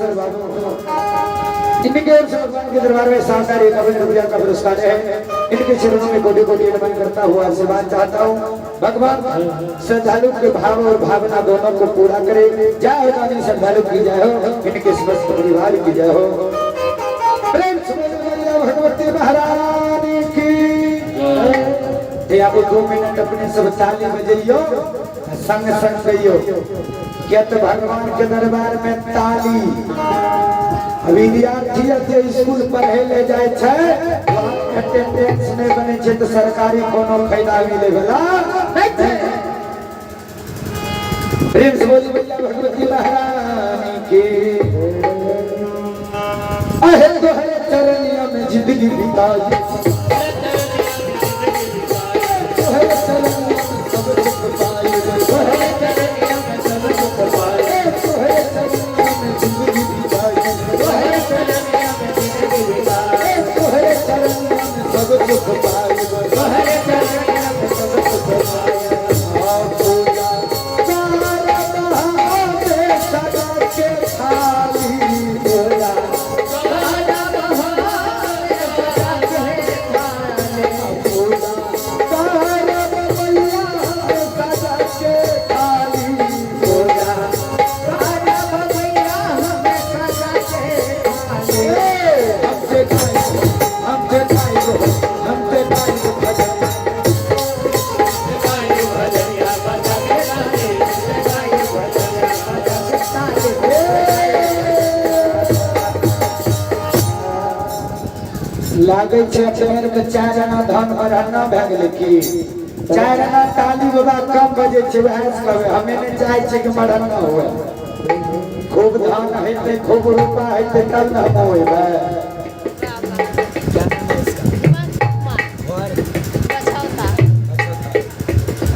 Sir बाबू, इनके ओर से भगवान के दरबार में शानदार 51 रुपया का पुरस्कार है। इनके चरणों में कोटि कोटि नमन करता हुआ आशीर्वाद चाहता हूँ, भगवान श्रद्धालु के भाव और भावना दोनों को पूरा करे। जय हो दानी श्रद्धालु की जय हो, इनके समस्त परिवार की जय हो। प्रेम से बोलो मैया भगवती महारानी की। आबू 2 मिनट अपने सब ताली बजइयो, संग संग गइयो। क्या तो भगवान के दरबार में ताली विद्यार्थी जे स्कूल पढ़े ले जाए छै, अटेंडेंस नहीं बने छै तो सरकारी कोनो फायदा मिले वाला नहीं छै। प्रेम से बोली भैया भगवती महारानी की। अहे तोहरे चरनिया में जिंदगी बिताई, तोहरे चरनिया में सब सुख पाई, तोहरे चरनिया में सब सुख पाई, तोहरे चरनिया में जिंदगी बिताई, तोहरे चरनिया में जिंदगी बिताई, तोहरे चरनिया में सब सुख पाई, तोहरे चरनिया में सब सुख पाई। पूजा करब सदा के थाली, पूजा पूजा करब मैया सदा के थाली, पूजा हमसे गाइब, हमसे गाइब, हमसे गाइब भजन। लागै छै पैर के 4 आना धन बढ़ना भए गेलै की 4 आना ताली बाबा कम बजै छै, वएह से कहबै हमे नहि चाहै छियै कि मरहन हुए, खूब धन हेतै खूब रूपा हेतै तब ने हम होबै।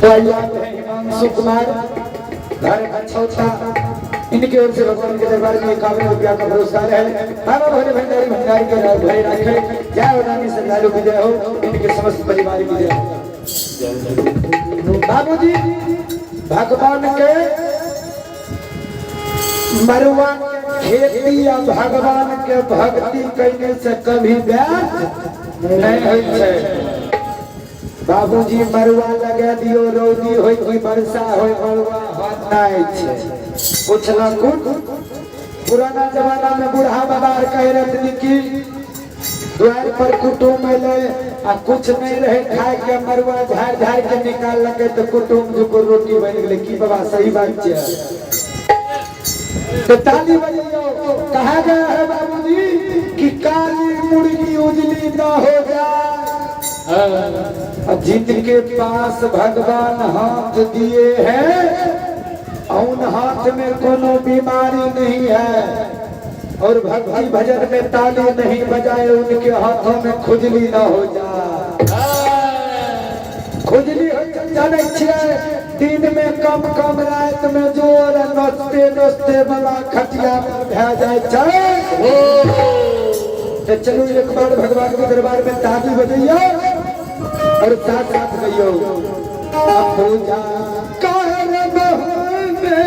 तो है हिमांशु कुमार घर कछौता, इनकी ओर से भगवान के दरबार में 51 रुपया का पुरस्कार है। बाबा भोले भंडारी भंडारी के भरे रखे। जय हो रानी श्रद्धालु की जय हो, इनके समस्त परिवार की जय हो। बाबूजी भगवान के मरुआ के खेती या भगवान के भक्ति करने से कभी व्यर्थ नहीं होइ छै। बाबूजी मरुआ लगा दियो, रौदी होय की वर्षा होय, मरुआ होत नहीं छै। कुछ न कुछ पुराना जमाना में बूढ़ा बाबा कह रहथिन कि द्वार पर कुटुम अयलै आ कुछ नहीं रहे खाए के, मरुआ झाड़ झाड़ के निकाल लगे तो कुटुम जुको रोटी बन गेलै। की बाबा सही बात छै? तो ताली बजइयो। कहा गया है बाबूजी कि काली मुर्गी उजली न हो जाए, और जिनके पास भगवान हाथ दिए हैं उन हाथ में कोनो बीमारी नहीं है, और भक्ति भजन में ताली नहीं बजाए उनके हाथों में खुजली न हो जाए। खुजली हो जाने छियै दिन में कम कम रात में जोर, नोचते नोचते बाबा खटिया पर भए जाए छै। तो चलू एक बार भगवान के दरबार में ताली बजइयो और साथ साथ गइयो। पूजा करब में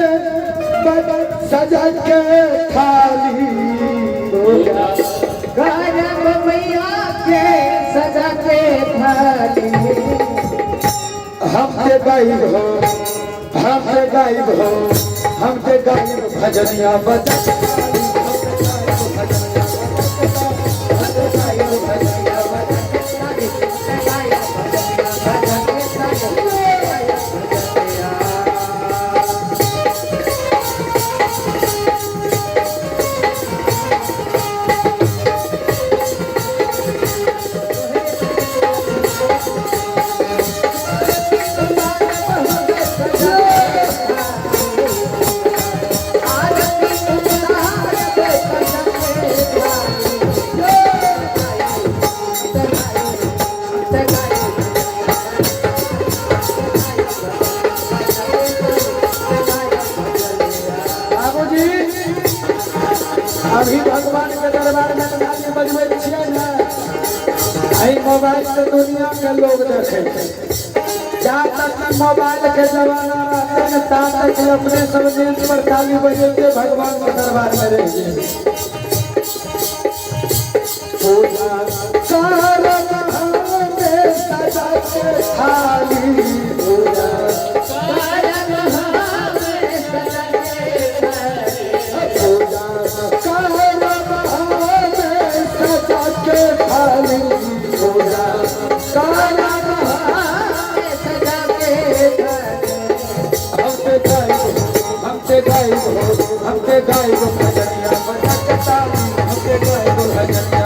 सजा के थाली, पूजा करब मैया के सजा के थाली, हम ते गाइब हो, हम ते गाइब हो, हम ते गाइब भजनिया बजा। बाबूजी अभी भगवान के दरबार में ताली बजबै छियै ने, एहि मोबाइल से दुनिया के लोग देखे छै। जा तक मोबाइल के जमाना रहते न ता तक अपने सब नेट पर ताली बजेते भगवान के दरबार में रह गए। पूजा करब हमें सजा के थाली, पूजा करब हमें सजा के थाली, पूजा करब हमें सजा के थाली, पूजा करब हमें सजा के थाली। हम ते गाइब, हम ते गाइब हो, हम ते गाइब भजनिया बजा के ताली, हम ते गाइब भजनिया।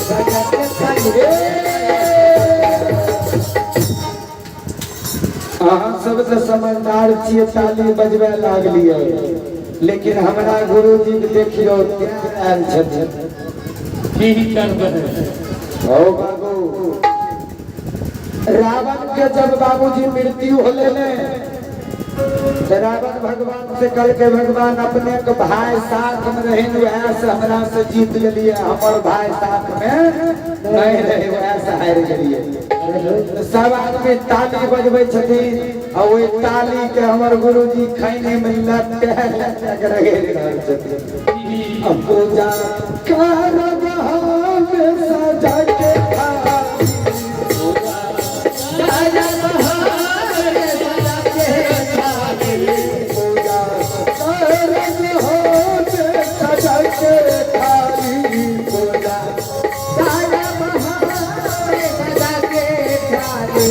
बजा के थाली। अहाँ सब तऽ समझदार छियै, ताली बजबै लागलियै, लेकिन हमरा गुरुजी के देखियौ आयल छथिन। की करबै? हौ बाबू, रावण के जब बाबूजी मृत्यु होले ने, तो रावण भगवान से कल के भगवान अपने के भाई साथ में रहे, वह से हमरा से जीत गेलिए, हमर भाई साथ में नहीं रहे, वह से हारि गेलिए। तो सब आदमी ताली बजबै छथिन आ ओहि ताली के हमर गुरुजी खैनी में लपटे लपटे रगड़ि रहल छथिन। आ पूजा करब हमें सजा के थाली, करब हमें सजा के थाली, पूजा करब हमें सजा के थाली, पूजा करब हमें सजा के थाली।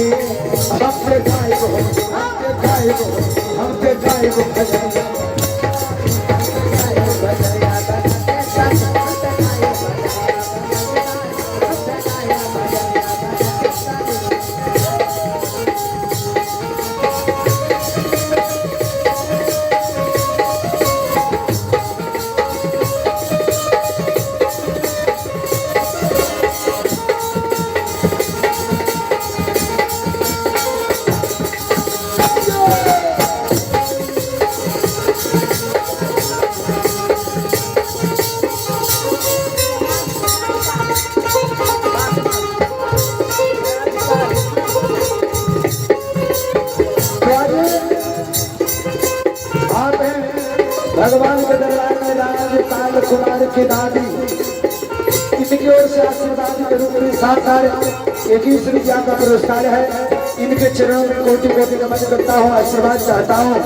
हम ते गाइब हो, हम ते गाइब हो, हम ते गाइब भजनिया। बजया बजा के थाली, बजया बजा के थाली। आप हैं भगवान के दरबार में राजपाल कुमार की दादी, इनकी ओर से आशीर्वाद के रूप में 7,021 रुपया का पुरस्कार है। इनके चरणों में कोटि कोटि नमन करता हूँ, आशीर्वाद चाहता हूँ।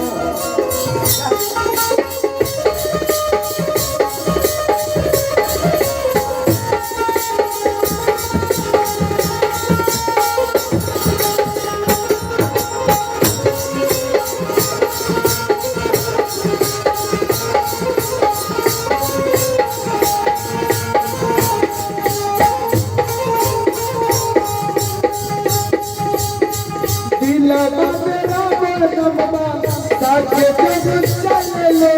दिलवा मेरा मनवा साथे जब चले,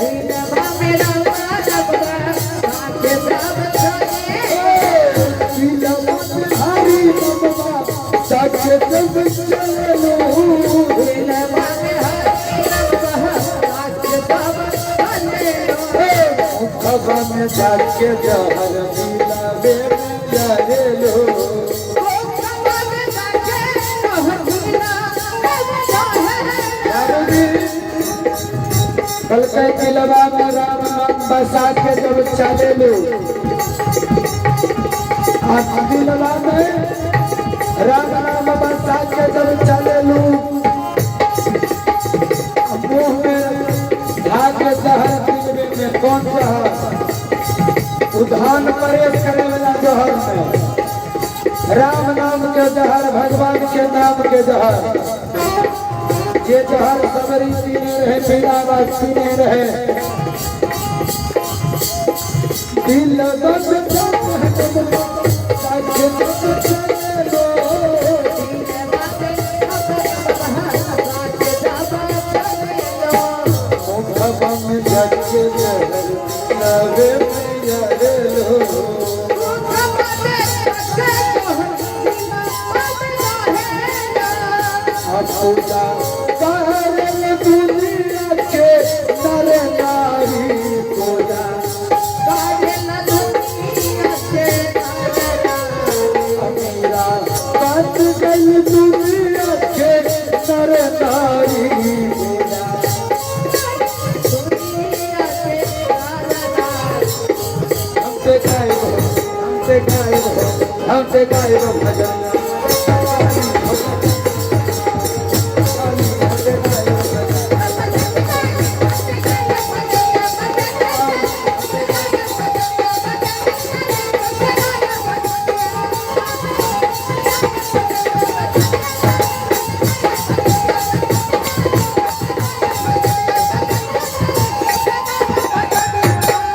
दिलवा मेरा मनवा साथे सब चले, दिलवा में हरि मनवा साथे जब चले, दिलवा में हरि मनवा साथे सब चले। मुखवा में जाके जहर मिलावे में लो, मुखवा में जाके जहर मिलावे में। कल के दिलवा में राम नाम बसा के जब चले लो, आज दिलवा में राम नाम बसा के जब चले लो, मुंह में धाग जहर दिलवे में कौन जहर? उधान परेश करे वाला जहर में राम नाम के जहर, भगवान के नाम के जहर। जे जहर सबरी पीने रहे, पीराबाद पीने रहे, दिल बस पूजा करन दुनिया के नर नारी, पूजा करन दुनिया के नर नारी। अमीरा से गायब हो, हम से गायब भजनिया।